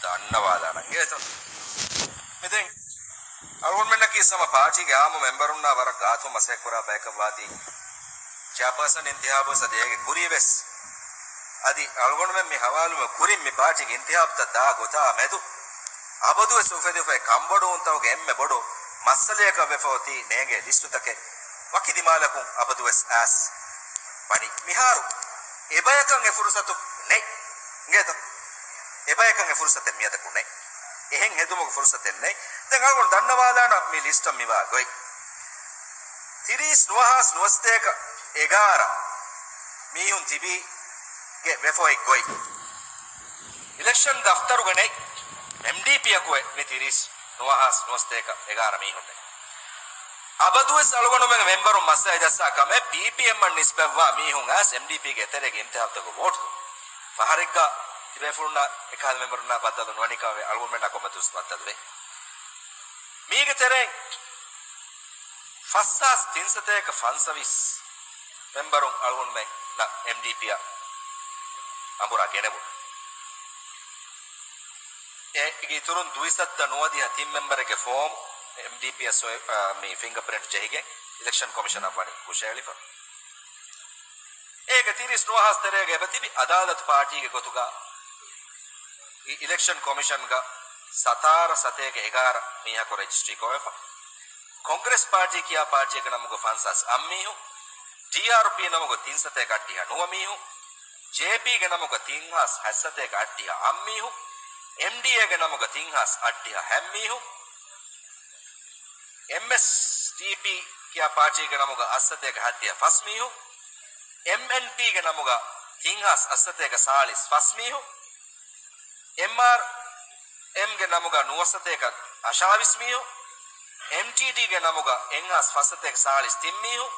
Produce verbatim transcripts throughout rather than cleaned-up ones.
ދަންނަވާލާނަން އޭތަ. މި ދެން އަޅުގަނޑުމެންނަކީ ހަމަ ޕާޓީގެ އާއްމު މެމްބަރުންނާ ވަރަށް ގާތުން މަސައްކަތްކުރާ ބަޔަކަށް ވާތީ، ޗެއާޕާސަން އިންތިހާބުވެސް އަދި އޭގެ ކުރީވެސް. އަދި އަޅުގަނޑުމެން މި ހަވާލުވުމުގެ ކުރިން މި ޕާޓީގެ އިންތިހާބުތައް ދާ ގޮތާ މެދު އަބަދުވެސް އުފެދިފައި ކަންބޮޑުވުންތަކުގެ އެންމެ ބޮޑު މައްސަލަޔަކަށް ވެފަ އޮތީ ނޭނގޭ ލިސްޓުތަކެއް ވަކި ދިމާލަކުން އަބަދުވެސް އައިސް ވަނީ. މިހާރު އެބަޔަކަށް އެ ފުރުސަތު ނެތް. އިނގޭތަ؟ އެބަޔަކަށް އެ ފުރުސަތެއް މިއަދަކު ނެތް. އެހެން ހެދުމުގެ ފުރުސަތެއް ނެތް. ދެން އަޅުގަނޑު ދަންނަވާލާނަން މި ލިސްޓަށް މިވާ ގޮތް. ތިރީސް ނުވަހާސް ނުވަސަތޭކަ އެގާރަ މީހުން ތިބީ ގެ ވެފަ އޮތް ގޮތް. އިލެކްޝަން ދަފްތަރުގަ ނެތް. އެމްޑީޕީއަކު އެ މި ތިރީސް ނުވަހާސް ނުވަސަތޭކަ އެގާރަ މީހުން ނެތް. އަބަދުވެސް އަޅުގަނޑުމެންގެ މެމްބަރުން މައްސަލަ ދައްސާ ކަމެއް، ޕީޕީއެމްއަށް ނިސްބަތްވާ މީހުން އައިސް އެމްޑީޕީގެ އެތެރޭގެ އިންތިހާބުތަކުގަ ވޯޓު ދުން. ފަހަރެއްގަ ތިބޭފުޅުންނާ އެކަހަލަ މެމްބަރުންނާ ބައްދަލު ނުވަނީ ކަމަށް އަޅުގަނޑުމެންނާ ކޮންމެ ދުވަސް ބައްދަލުވޭ. މީގެ ތެރެއިން ފަސްހާސް ތިންސަތޭކަ ފަންސަވީސް މެމްބަރުން އަޅުގަނޑުމެންނަށް އެމްޑީޕީއަށް އަނބުރާ ގެނެވުނު. އޭގެ އިތުރުން ދުއިސައްތަ ނުވަދިހަ ތިން މެމްބަރެއްގެ ފޯމް އެމްޑީޕީއަށް ސޮއި-، އާ، މި ފިންގަޕްރިންޓް ޖެހިގެން އިލެކްޝަން ކޮމިޝަނަށް ވަނީ ހުށައެޅިފަ. އޭގެ ތިރީސް ނުވަހާސް ތެރޭގަ އެބަތިބި އަދާލަތު ޕާޓީގެ ގޮތުގަ އި-، އިލެކްޝަން ކޮމިޝަންގަ ސަތާރަ ސަތޭކަ އެގާރަ މީހަކު ރަޖިސްޓްރީ ކޮށްފަ. ކޮންގްރެސް ޕާޓީ ކިޔާ ޕާޓީއެއްގެ ނަމުގަ ފަންސާސް އަށް މީހުން، ޑީއާރުޕީ ނަމުގަ ތިންސަތޭކަ އަށްޑިހަ ނުވަ މީހުން، ޖޭޕީގެ ނަމުގަ ތިންހާސް ހަތްސަތޭކަ އަށްޑިހަ އަށް މީހުން، އެމްޑީއޭގެ ނަމުގަ ތިންހާސް އަށްޑިހަ ހަތް މީހުން، އެމްއެސްޑީޕީ ކިޔާ ޕާޓީގެ ނަމުގަ އަށްސަތޭކަ ހަތްދިހަ ފަސް މީހުން، އެމްއެންޕީގެ ނަމުގަ ތިންހާސް އަށްސަތޭކަ ސާޅީސް ފަސް މީހުން، އެމްއާރްއެމްގެ ނަމުގަ ނުވަސަތޭކަ އަށާވީސް މީހުން، އެމްޓީޑީގެ ނަމުގަ އެންހާސް ފަސްސަތޭކަ ސާޅީސް ތިން މީހުން،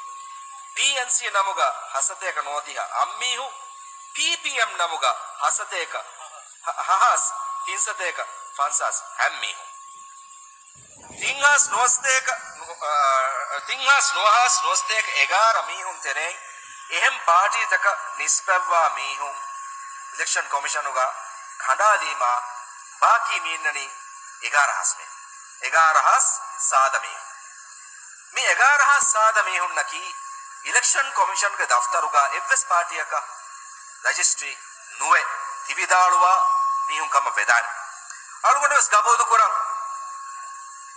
ޕީއެންސީ ނަމުގަ ހަސަތޭކަ ނުވަދިހަ އަށް މީހުން، ޕީޕީއެމް ނަމުގަ ހަސަތޭކަ ހަ-، ހަހާސް ތިންސަތޭކަ ފަންސާސް ހަތް މީހުން. ތިންހާސް ނުވަސަތޭކަ، އާ، ތިންހާސް ނުވަހާސް ނުވަސަތޭކަ އެގާރަ މީހުން ތެރެއިން އެހެން ޕާޓީތަކަށް ނިސްބަތްވާ މީހުން އިލެކްޝަން ކޮމިޝަނުގަ ކަނޑާލީމާ، ބާކީ މީންނަނީ އެގާރަހާސް މީހުން. އެގާރަހާސް ސާދަ މީހުން. މި އެގާރަހާސް ސާދަ މީހުންނަކީ އިލެކްޝަން ކޮމިޝަންގެ ދަފްތަރުގަ އެއްވެސް ޕާޓީއަކަށް ރަޖިސްޓްރީ ނުވެ ތި ވިދާޅުވާ މީހުން ކަމަށް ވެދާނެ. އަޅުގަނޑު ވެސް ގަބޫލުކުރަން.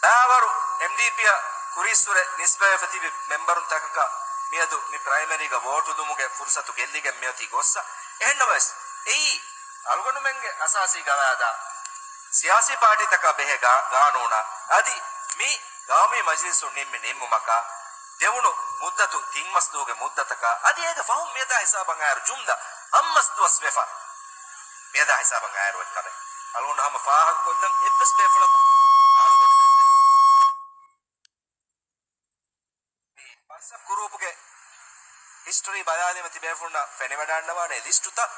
ބައިވަރު އެމްޑީޕީއަށް ކުރީއްސުރެ ނިސްބަތްވެފަ ތިބި މެމްބަރުންތަކަކަށް މިއަދު މި ޕްރައިމަރީގަ ވޯޓު ދުމުގެ ފުރުސަތު ގެއްލިގެން މިއޮތީ ގޮއްސަ. އެހެންނަމަވެސް، އެއީ އަޅުގަނޑުމެންގެ އަސާސީ ގަވާއިދާ، ސިޔާސީ ޕާޓީތަކާ ބެހޭ ގާ-، ގާނޫނާ އަދި މި ގައުމީ މަޖިލިސުން ނިންމި ނިންމުމަކާ، ދެވުނު މުއްދަތު ތިން މަސް ދުވަހުގެ މުއްދަތަކާ އަދި އޭގެ ފަހުން މިއަދާ ހިސާބަށް އައިރު ޖުމްލަ އަށް މަސް ދުވަސް ވެފަ. މިއަދާ ހިސާބަށް އައިރު އޮތް ކަމެއް. އަޅުގަނޑު ހަމަ ފާހަގަކޮށްލަން އެއްވެސް ބޭފުޅަކު އަޅުގަނޑުމެންގެ މި ވަޓްސްއަޕް ގުރޫޕުގެ ހިސްޓަރީ ބަލާލީމަ ތިބޭފުޅުންނަށް ފެނިވަޑައިގަންނަވާނެ ލިސްޓުތައް.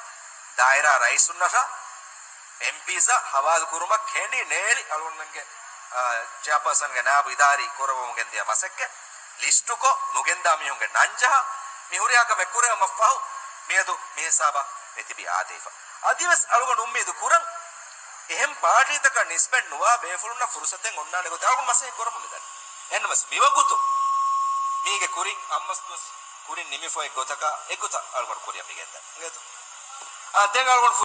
ދާއިރާ ރައީސުންނަށާ، އެމްޕީސްއަށް ހަވާލު ކުރުމަށް ކެނޑި ނޭޅި އަޅުގަނޑުމެންގެ، އާ، ޗެއާޕާސަންގެ ނާއިބު އިދާރީ ކުރައްވަމުން ގެންދިޔަ މަސައްކަތް. ލިސްޓުކޮށް ނުގެންދާ މީހުންގެ ނަންޖަހާ، މި ހުރިހާ ކަމެއް ކުރެވުމަށްފަހު މިއަދު މި ހިސާބަށް މިތިބީ އާދެވިފަ. އަދިވެސް އަޅުގަނޑު އުއްމީދު ކުރަން، އެހެން ޕާޓީތަކަށް ނިސްބަތް ނުވާ ބޭފުޅުންނަށް ފުރުސަތެއް އޮންނާނެ ގޮތަށް އަޅުގަނޑު މަސައްކަތް ކުރަމުން މިދަނީ. އެހެންނަމަވެސް މިވަގުތު މީގެ ކުރިން އަށްމަސް ދުވަސް ކުރިން ނިމިފަ އޮތް ގޮތަކަށް އެއްގޮތަށް އަޅުގަނޑު ކުރިއަށް މިގެންދަނީ. އިނގޭތޯ؟ އާ، ދެން އަޅުގަނޑު